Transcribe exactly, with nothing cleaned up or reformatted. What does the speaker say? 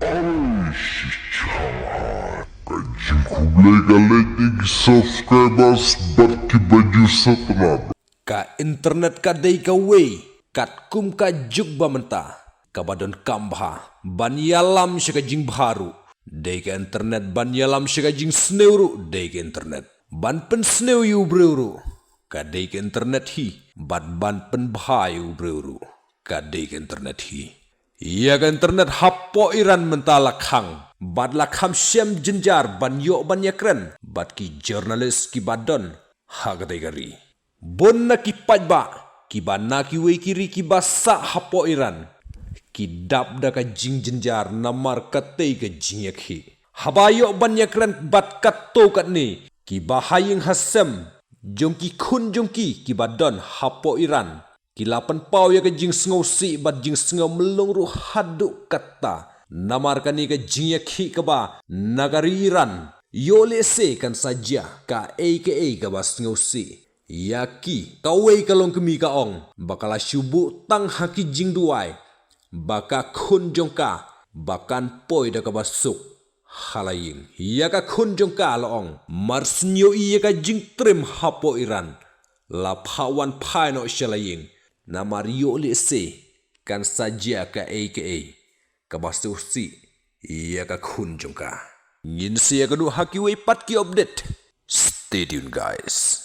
Oi, shi chang ha. Ka jingkhublei ka leit ïa ki subscribers bad ki ba ju satnat. Ka internet ka dei kawei katkum ka juk ba mynta, kaba donkam bha ban ïalam sha ka jingbha ruh dei ka internet, ban ïalam sha ka jingsniew ruh dei ka internet, ban pynsniew ïa u briew ruh ka dei ka internet hi, bad ban pynbha ïa u briew ruh ka dei ka internet hi. Ïa ka internet hapoh Iran mynta la khang bad la kham shem jynjar ban ïoh ban ïakren bad ki journalist kiba don ha katei ka ri. Bun na ki paidbah kiba na kiwei ki ri kiba sah hapoh Iran ki dap da ka jingjynjar namar katei ka jingïakhih. Haba ïoh ban ïakren bad katto katne, kiba ha ïing ha sem jong ki khun jong ki kiba don hapoh Iran ki la pynpaw ïa ka jingsngewsih bad jingsngew mlung ruh haduh katta. Namar kane ka jingïakhih kaba na ka ri Iran, ïoh lehse kan sa jia kaei kaei kaba sngewsih ïa ki. Kawei ka longkmie ka ong ba ka la shu buh tang ha ki jingduwai ba ka khun jong ka ba kan poi da kaba suk ha la ïing. Ïa ka khun jong ka la ong, mar sngewsih ïa ka jingtriem hapoh Iran, la phah wan phai noh sha la ïing. Namar ïoh lehse kan sa jia kaei kaei kaba sngewsih ïa ka khun jong ka. Ngin sa ïakynduh ha kiwei pat ki update. Stay tuned, guys.